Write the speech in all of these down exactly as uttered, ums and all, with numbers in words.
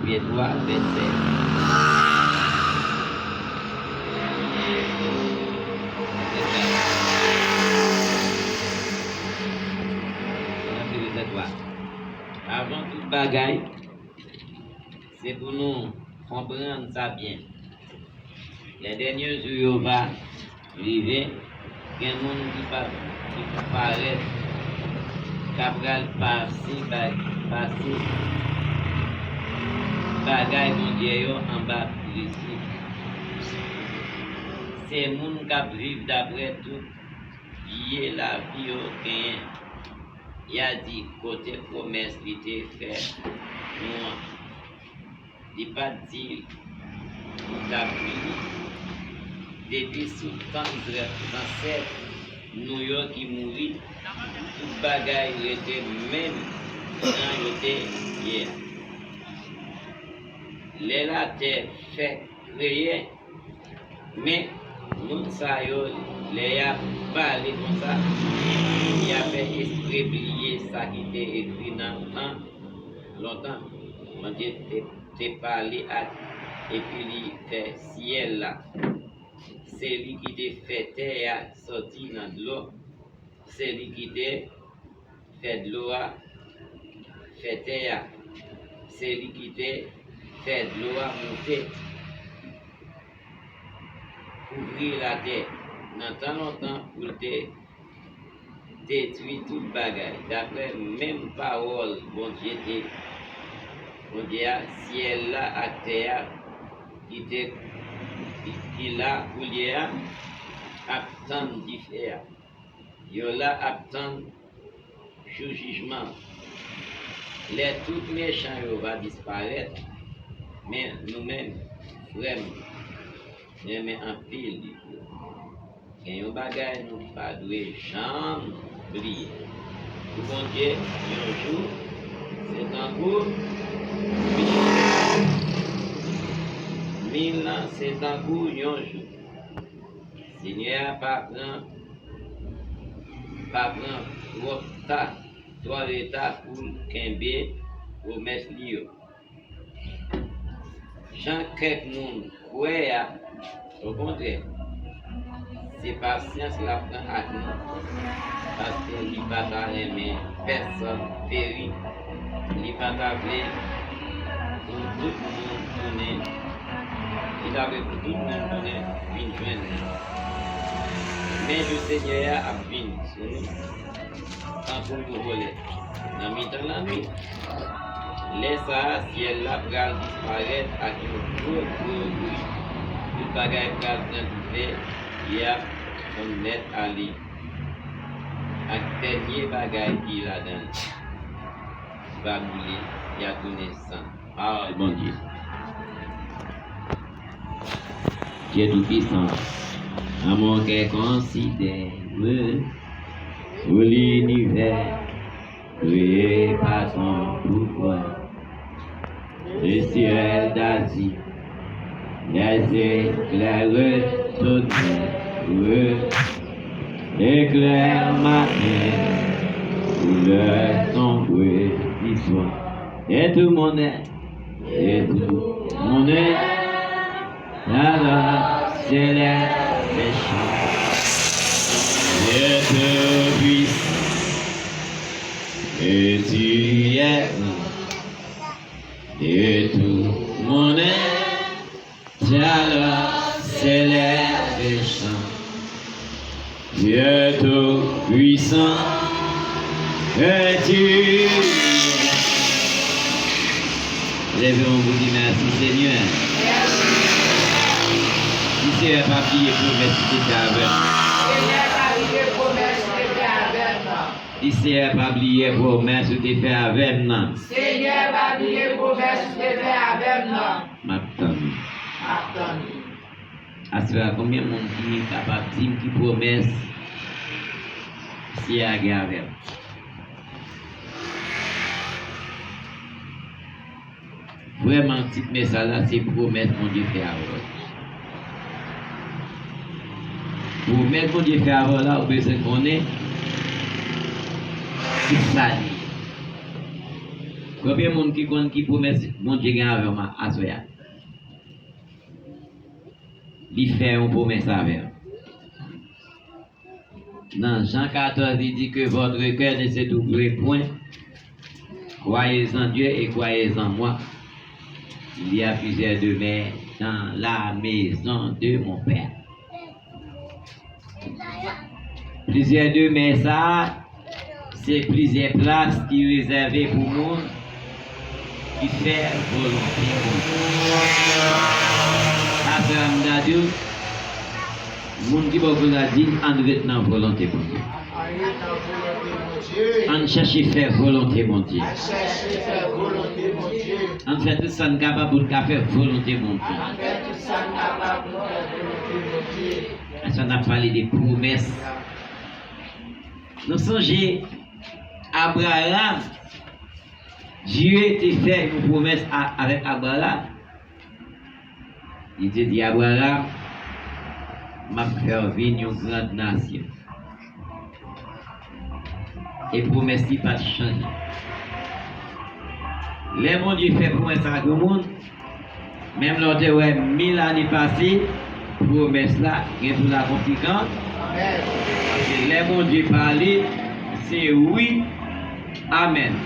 Vèsè twa, vèsè. Vèsè twa. Avan tout bagay, se pou nou konprann sa byen. Lè dènye jou yo va rive, gen moun ki pa, ki pou parèt, k ap pral pase, ba- pase bagay Bondye yo anba prensip. Se moun k ap viv dapre tout vye lavi yo genyen. Y a di, kote pwomès li te fè nou an? Li pa t di nou t ap vini? Depi sou tan zansèt nou yo ki mouri, tout bagay rete menm jan yo te ye a. Lè latè fèk kreye, men moun sa yo, lè y ap pale konsa, y ap fè espre bliye sa ki te ekri nan tan lontan. Bondye te, te pale ak, epi li fè syèl la. Se li ki te fè tè a sòti nan dlo. Se li ki te fè dlo a fè tè a. Se li ki te fè dlo a monte, kouvri latè nan tan lontan pou l te detwi tout bagay. Dapre menm pawòl Bondye te, Bondye a, syèl la ak tè a ki te, ki la koulye a ap tann dife a. Yo la ap tann jou jijman an. Lè tout mechan yo va disparèt, men nou menm, frè m, renmen anpil li. Gen yon bagay nou pa dwe janm bliye. Pou Bondye, yon jou se tankou mil an, mil an se tankou yon jou. Senyè a pa pran, pa pran twòp ta, twò reta pou l kenbe pwomès li yo. Jan kèk moun kwè a, okontrè, se pasyans l ap pran ak nou, paske li pa ta renmen pèsonn peri, li pa ta vle pou tout moun tounen, li ta vle pou tout moun tounen vin jwenn li. Men jou Senyè a ap vin sou nou tankou yon vòlè nan mitan lannwit. Lè sa a, syèl la pral disparèt ak yon gwo, gwo bri. Tout bagay pral pran dife, y ap fonn nèt ale. Ak dènye bagay ki ladan l va boule, y a tounen san. Pawòl Bondye. Dye Toupisan, an mon kè konsidere ou linivè kreye pa ton pouvwa. Le ciel d'azur, les éclairs retournèrent, éclair matin, couleur sombre du soir. Et tout mon être, et tout mon être, alors s'élève et chante. Dieu tout-puissant, et tu es grand, et tout mon être, alors s'élève et chante. Dieu tout-puissant, es-tu. Leve yon bout di mèsi, Senyè. Di Senyè pa bliye pwomès ou te fè avè m. Senyè, pa bliye pwomès ou te fè avè m nan. Di Senyè pa bliye pwomès ou te fè avè m nan. Senyè, pa bliye pwomès ou te fè avè m nan. M ap tann ou. M ap tann ou. Aswè a, konbyen moun ki kapab di m ki pwomès Senyè a gen avè m? Vrèman, tit mesaj la, se pwomès Bondye fè avè w. Pwomès Bondye fè avè w la, ou bezwen konnen ki sa li ye. Konbyen moun ki konn ki pwomès Bondye gen avè w ma-, aswè a? Li fè yon pwomès avè w. Nan Jan katòz, li di que votre cœur ne se trouble point. Croyez en Dieu et croyez en moi. Il y a plusieurs demeures dans la maison de mon Père. Plizyè demè sa, se plizyè plas ki rezève pou moun ki fè volonte Bondye. Pastè a m ta di w, moun ki bò kote la di, ann ret nan volonte Bondye. Ann chèche fè volonte Bondye. Ann fè tout sa n kapab pou n ka fè volonte Bondye. Sa n ap pale de pwomès. Nou sonje Abraram, Dye te fè yon pwomès a-, avèk Abraram. Li te di Abraram, "M ap fè w vin yon gran nasyon." E pwomès li pa t chanje. Lè Bondye fè pwomès ak yon moun, menm lè w te wè mil ane pase, pwomès la gen pou l akonpli kanmenm. Paske lè Bondye pale, se wi, amèn.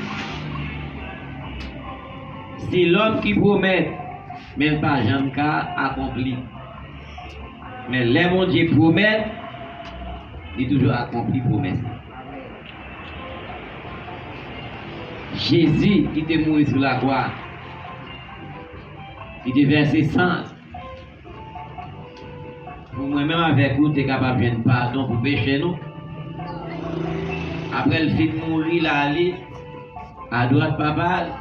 Se lòm ki pwomèt, men l pa janm ka akonpli. Men lè Bondye pwomèt, li toujou akonpli pwomès li. Jezi ki te mouri sou lakwa, ki te vèse san pou mwen menm avèk ou te kapab jwenn padon pou peche nou. Apre l fin mouri, l ale adwat Papa l.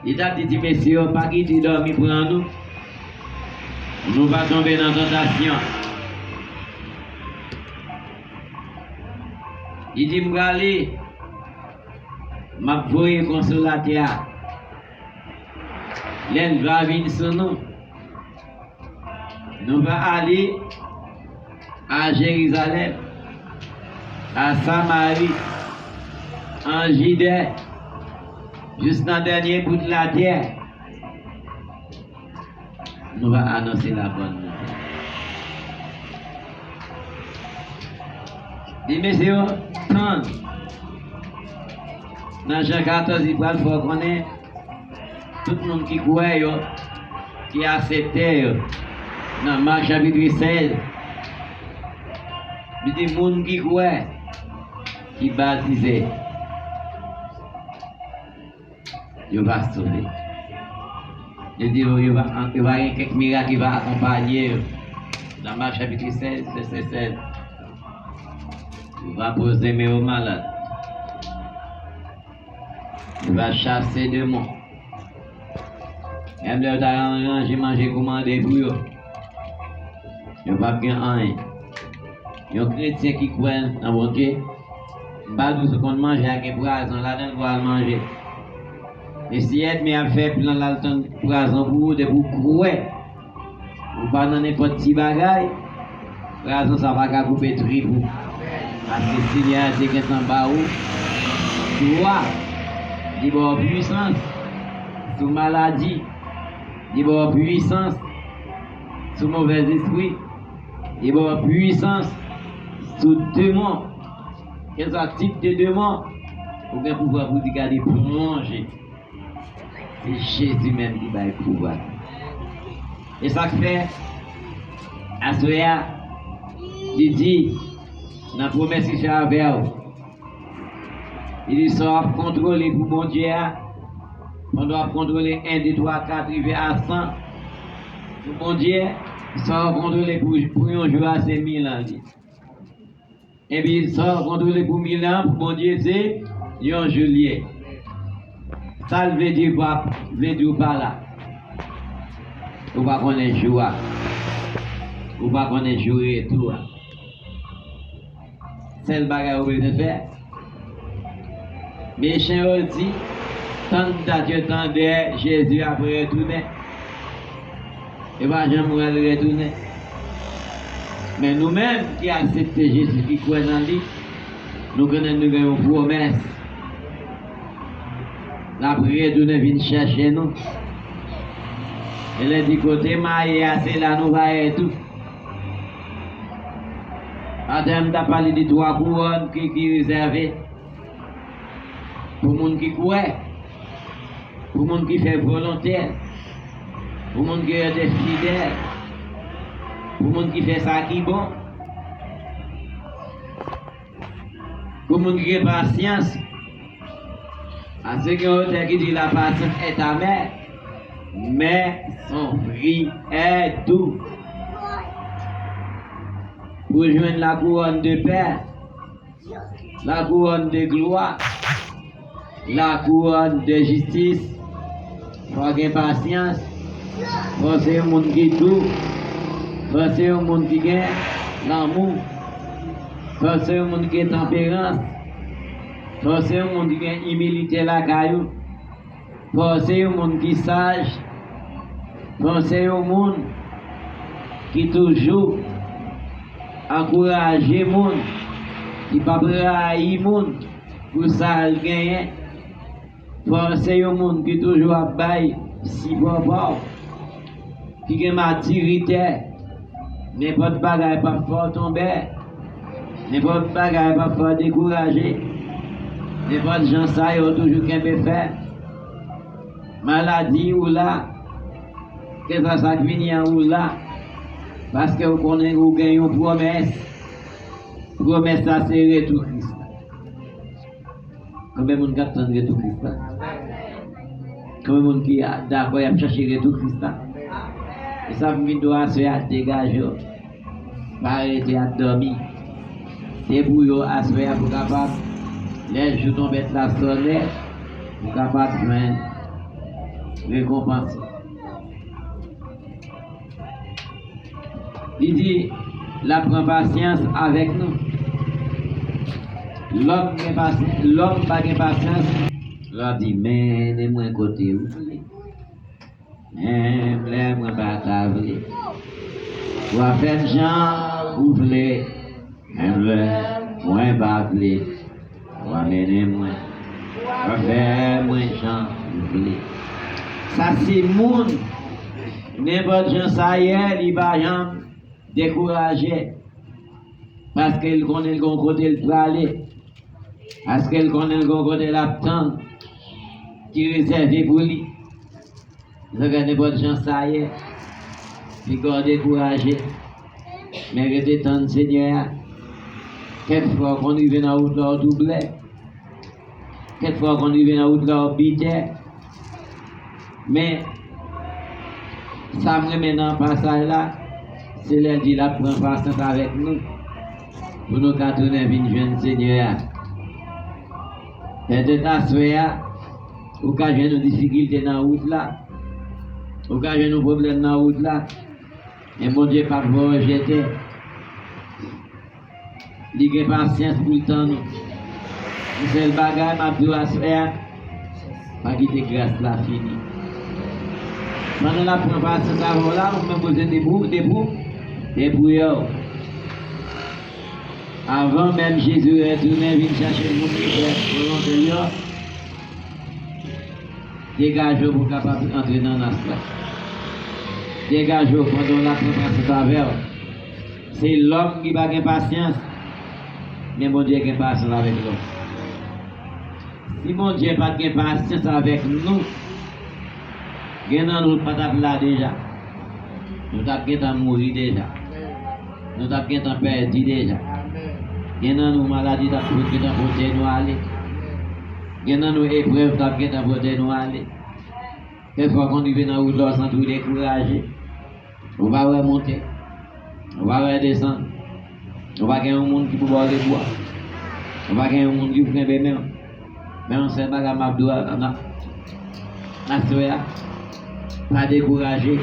Li t ap di ti mesye yo, "Pa kite dòmi pran nou. Nou pa tonbe nan tantasyon." Li di, "M prale, m ap voye Konsolatè a. Lè l va vin sou nou, nou va ale a Jerizalèm, a Samari, an Jide, jis nan dènye bout latè. Nou va anonse labòn nouvèl." Li mesye yo, tann. Nan Jan katòz, li pral fè w konnen tout moun ki kwè yo, ki aksepte yo. Nan Mak chapit sèz, li di moun ki kwè, ki batize, yo va sove. Li di yo, yo va, yo va gen kèk mirak ki va akonpaye yo. Nan Mak chapit sèz, vèsè sèz. Yo va poze men yo malad. Yo va chase demon. Menm lè yo ta ranje manje kòmande pou yo, yo p ap gen anyen. Yon kretyen ki kwè nan Bondye, m pa di w si w konn manje a gen pwazon ladan l pou w al manje. Men si ènmi a ap fè plan l al tann pwazon pou ou, depi w kwè ou pa nan nenpòt ti bagay, pwazon sa pa ka koupe trip ou. Paske Senyè a te gentan ba ou dwa, li ba w pwisans sou maladi, li ba w pwisans sou movèzespri, li ba w pwisans sou demon. Kèlkeswa tip de demon, ou gen pouvwa pou di gade plonje. Se Jezi menm ki bay pouvwa. E sa k fè, aswè a, li di, nan pwomès li fè avè w, li di, sa w ap kontwole pou Bondye a, pandan w ap kontwole en, de, twa, kat, rive a san pou Bondye, sa w ap kontwole pou, pou yon jou a, se mil an li. Epi sa w kontwole pou mil an, pou Bondye se yon jou l ye. Sa l vle di pa, vle di w pa la. Ou pa konnen jou a. Ou pa konnen jou retou a. Sèl bagay ou bezwen fè, mechan yo di, tann dat yo tann dèyè Jezi ap retounen. Yo pa janm wè l retounen. Men nou menm ki aksepte Jezi, ki kwè nan li, nou konnen nou gen yon pwomès. L ap retounen vin chèche nou. E lè di kote m a ye a, se la nou va ye tou. Atè m t ap pale de twa kouwòn ki, ki rezève pou moun ki kwè, pou moun ki fè volonte, pou moun ki rete fidèl, pou moun ki fè sa ki bon, pou moun ki gen pasyans. Paske gen otè ki di la patience est amère, mais son fruit est doux. Pou jwenn la couronne de paix, la couronne de gloire, la couronne de justice, fò gen pasyans, fò se yon moun ki dou, fò se yon moun ki gen lanmou, fò se yon moun ki gen tanperans, fò se yon moun ki gen imilite lakay ou, fò se yon moun ki saj, fò se yon moun ki toujou ankouraje moun, ki p ap rayi moun pou sa l genyen. Fò se yon moun ki toujou ap bay sipò pa w, ki gen matirite. Nenpòt bagay p ap fè w tonbe, nenpòt bagay p ap fè w dekouraje, nenpòt jan sa yo toujou kenbe fè. Maladi ou la, kèlkeswa sa k vini an ou la, paske ou konnen ou gen yon pwomès. Pwomès la se retou Kris la. Konbyen moun k ap tann retou Kris la? Konbyen moun ki dakò y ap chache retou Kris la? E sa m vin di w aswè a, degaje w. Pa rete ap dòmi. Debouye w aswè a pou kapab, lè jou tonbèt la sone, pou kapab jwenn rekonpans ou. Li di, l ap pran pasyans avèk nou. Lòm gen pasy-, lòm pa gen pasyans. Lè w di, mennen mwen kote ou vle. Menm lè mwen pa ta vle. W a fè m jan ou vle. Menm lè mwen pa vle. W a mennen mwen. W a fè mwen jan ou vle. Sa se moun, nenpòt jan sa ye, li pa janm dekouraje. Paske l konnen l gon kote l prale. Paske l konnen l gon kote l ap tann ki rezève pou li. Sa fè nenpòt jan sa ye, piga w dekouraje. Men rete tann Senyè a. Kèk fwa w konn rive nan wout la w twouble. Kèk fwa w konn rive nan wout la w bite. Men, sa m renmen nan pasaj la, se lè l di l ap pran pasyans avèk nou, pou nou ka tounen vin jwenn Senyè a. Petèt aswè a, ou ka jwenn yon difikilte nan wout la, ou ka jwenn yon pwoblèm nan wout la, men Bondye p ap voye w jete. Li gen pasyans pou l tann ou. Yon sèl bagay m ap di w aswè a, pa kite gras la fini. Pandan l ap pran pasyans avè w la, ou menm bezwen debou-, debou-, debouye w. Avan menm Jezi retounen vin chache moun ki fè volonte l yo, degaje w pou w kapab antre nan nas la. Degaje w pandan l ap pran pasyans avè w. Se lòm ki pa gen pasyans, men Bondye gen pasyans avèk lòm. Si Bondye pa t gen pasyans avèk nou, gen nan nou pa t ap la deja. Nou t ap gentan mouri deja. Nou t ap gentan pèdi deja. Gen nan nou maladi t ap gentan pote nou ale. Gen nan nou eprèv t ap gentan pote nou ale. Kèk fwa konn rive nan wout la w santi w dekouraje. Ou pa wè monte. Ou pa wè desann. Ou pa gen yon moun ki pou ba w debou a. Ou pa gen yon moun ki pou kenbe men w. Men yon sèl bagay m ap di w a, nan, aswè a, pa dekouraje.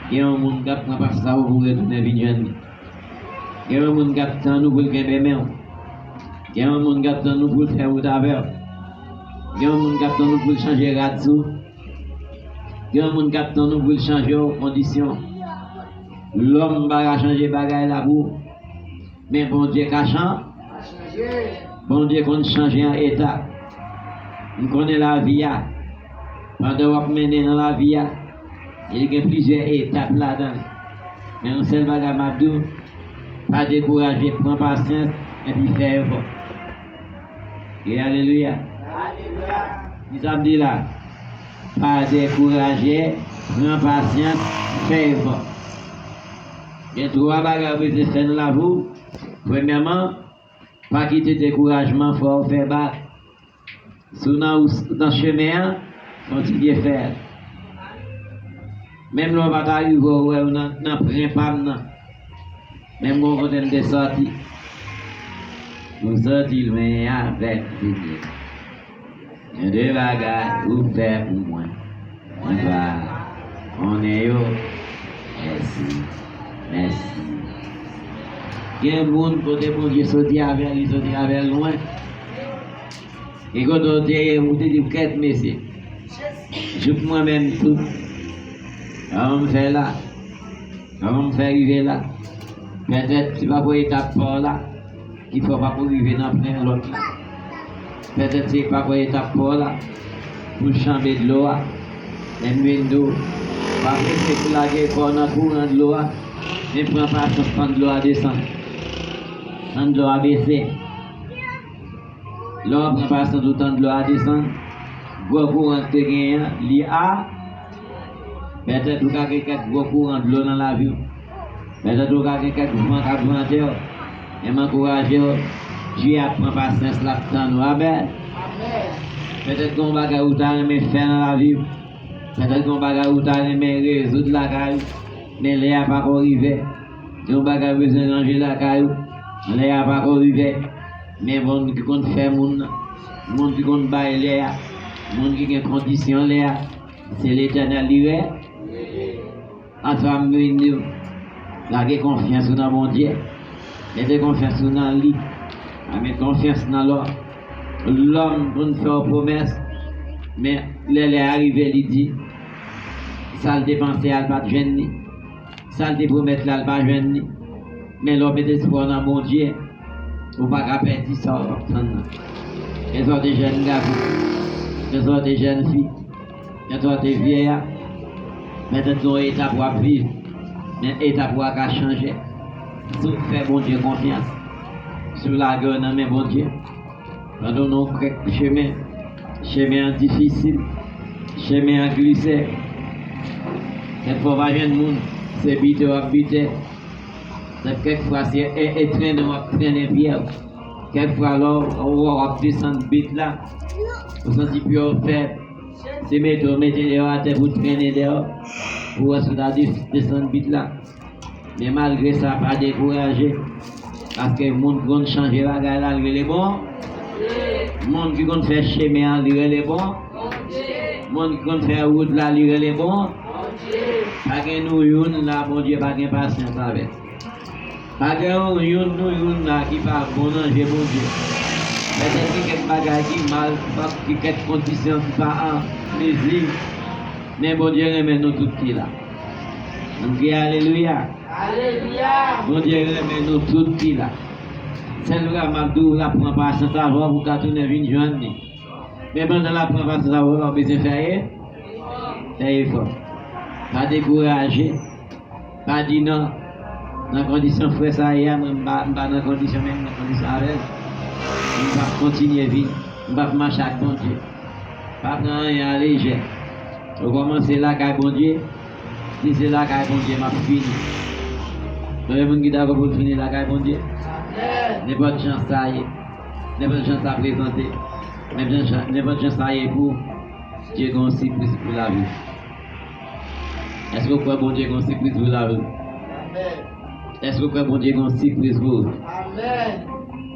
Gen yon moun k ap pran pasyans avè w pou w retounen vin jwenn li. Gen yon moun k ap tann ou pou l kenbe men w. Gen yon moun k ap tann ou pou l fè wout avè w. Gen yon moun k ap tann ou pou l chanje rad sou ou. Gen yon moun k ap tann ou pou l chanje yon kondisyon. Lòm pa ka chanje bagay la pou ou. Men Bondye ka chan-, Bondye konn chanje an eta. M konnen lavi a, Pandan w ap mennen nan lavi a, li gen plizyè etap ladan l. Men yon sèl bagay m ap di w, pa dekouraje, pran pasyans, epi fè efò. E alelouya! Kisa m di la? Pa dekouraje, pran pasyans, fè efò. Gen twa bagay ou bezwen fè nan lavi w. Premyèman, pa kite dekourajman fè w fè bak. Si w nan, nan chemen an, kontinye fè l. Menm lè w pa ta rive, w wè w nan, nan pren pa m nan. Menm gon kote m te sòti. M sòti lwen avèk Senyè. Gen de bagay ou fè pou mwen. Mwen pa konnen yo. Mèsi. Mèsi. Gen moun kote Bondye soti avè l, li soti avè l lwen. Gen kote w te ye, ou te di, "Kèt mesye." Jouk mwen menm tou. Kòman m fè la? Kòman m fè rive la? Petèt, se pa pou etap pa w la ki fè w pa ko rive nan plen lòt la. Petèt se pa pou etap pa w la pou chanbe dlo a. Men m vin di w, pa prese pou lage kò w nan kouran dlo a, men pran pasyans, tann dlo a desann. Tann dlo a bese. Lè w pran pasyans, ou tann dlo a desann, gwo kouran ki te genyen an, li a. Petèt ou ka gen kèk gwo kouran dlo nan lavi w. Petèt ou ka gen kèk van k ap vante w. Men m ankouraje w, Dye ap pran pasyans, l ap tann ou. Amèn. Petèt gen yon bagay ou ta renmen fè nan lavi w. Petèt gen yon bagay ou ta renmen rezoud lakay ou. Men lè a pako rive. Gen yon bagay ou bezwen ranje lakay ou. Lè a pako rive. Men moun ki konn fè moun nan, moun ki konn bay lè a, moun ki gen kondisyon lè a, se Letènèl li ye. Aswè a m vin di w, lage konfyans ou nan Bondye. Mete konfyans ou nan li. Pa met konfyans nan lòm. Lòm konn fè w pwomès, men lè lè a rive, li di, sa l te panse a, l pa t jwenn li. Sa l te pwomèt la, l pa jwenn li. Men lè w mete espwa w nan Bondye, ou pa ka pèdi sa w ap tann nan. Kèlswa w te jèn gason, kèlswa w te jèn fi, kèlswa w te vyè a, petèt gen yon etap w ap viv, men etap ou a ka chanje. Si w fè Bondye konfyans, si w lage w nan men Bondye, pandan w nan kèk chemen, chemen an difisil, chemen an glise. Kèk fwa w pa jwenn moun, se bite w ap bite. Kèk fwa se e, e trennen w ap trennen pye w. Kèk fwa lè w, w ap desann bit la, ou santi pye w fèb. Se mete w mete dèyè atè pou trennen dèyè w, pou w wè si w ta de-, desann bit la. Men malgre sa, pa dekouraje. Paske moun ki konn chanje bagay la, l rele bon. Moun ki konn fè chemen an, li rele bon. Moun ki konn fè wout la, li rele bon. Pa gen nou youn la, Bondye pa gen pasyans avèk. Pa gen yon youn nou youn la ki pa bon nan je Bondye. Petèt gen kèk bagay ki mal, ki kèk kondisyon ki pa an mezi, men Bondye renmen nou tout ki la. Nou di alelouya. Alelouya. Bondye renmen nou tout ki la. Sèl bagay m ap di w la, pran pasyans avè w pou w ka tounen vin jwenn li. Men pandan l ap pran pasyans avè w la, w bezwen fè, fè efò. Pa dekouraje. Pa di non. Nan kondisyon frè sa a ye a, mwen m pa, m pa nan kondisyon menm nan kondisyon avè l. M p ap kontinye vin. M p ap mache ak Bondye. Pa pran anyen alejè. Ou kòmanse lakay Bondye, di se lakay Bondye m ap fini. Konbyen moun ki dakò pou l fini lakay Bondye? Nenpòt jan sa ye, nenpòt jan sa prezante, nenpòt jan, nenpòt jan sa ye pou Dye gen yon sipriz pou lavi w. Èske w kwè Bondye gen yon sipriz pou lavi w? Èske w kwè Bondye gen yon sipriz pou ou?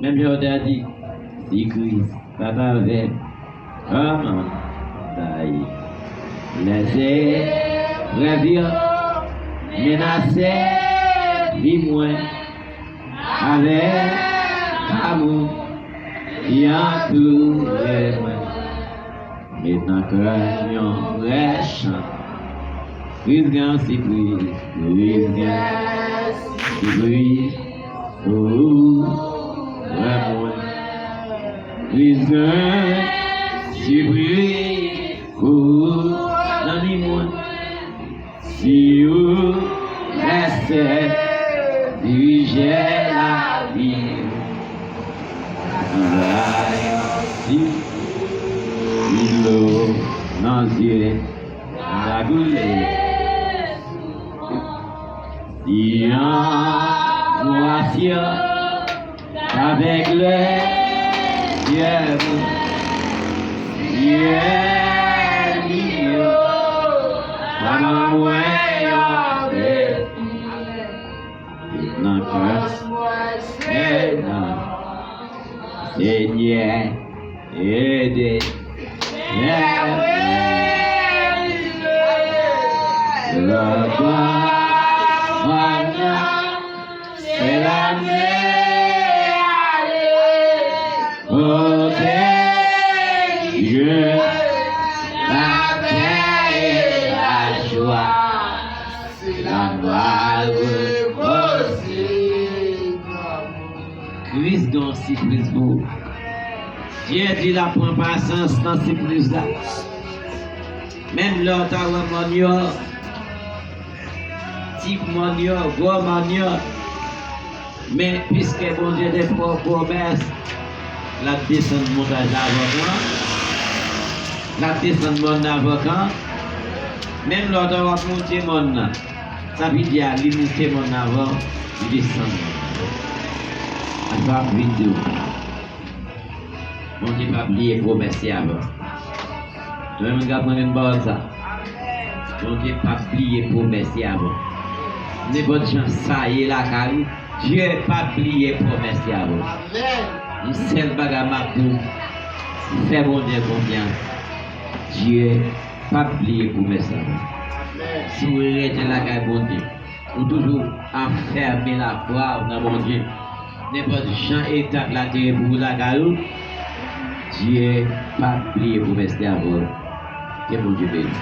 Menm jan yo te di, si Kris pa t avè m, kòman ta ye? Lèzeprèv yo menase vi mwen avèk amou li antoure mwen. Met nan kè m yon vrè chan. Kris gen yon sipriz, Kris gen sipriz pou ou, vrè moun. Kris gen sipriz pou ou. Si ou lèse dirije lavi m, si dlo nan zye m ta koule, si angoisyon avèk lè syèl, syèl li yo, pa ban mwen yon defi. Nan kras mwen, Senyè, Senyè, ede. Lè mwen rive nan gran mòn nan, se la m vle ale, kote ke lapè e lajwa, se la m pral repoze. Kris gen yon sipriz pou ou. Dye di l ap pran pasyans nan sipriz la. Menm lè w ta wè mòn yo, ti mòn yo, gwo mòn yo, men piske Bondye te fè w pwomès, l ap desann montay la avèk ou an, l ap desann mòn nan avèk ou an. Menm lè w ta w ap monte mòn nan, sa vle di a, li monte mòn nan avè w, li desann mòn nan avè w. Asa m vin di w. Bondye pa bliye pwomès li avè w. Mwen menm, m ka pran menm pawòl sa. Bondye pa bliye pwomès li avè w. Nenpòt jan sa ye lakay ou, Dye pa bliye pwomès li avè w. Yon sèl bagay m ap di w, fè Bondye konfyans. Dye pa bliye pwomès li avè w. Si w rete lakay Bondye, ou toujou afèmi lafwa w nan Bondye. Nenpòt jan eta k la te ye pou ou lakay ou, Dye pa bliye pwomès li avè w. Ke Bondye beni.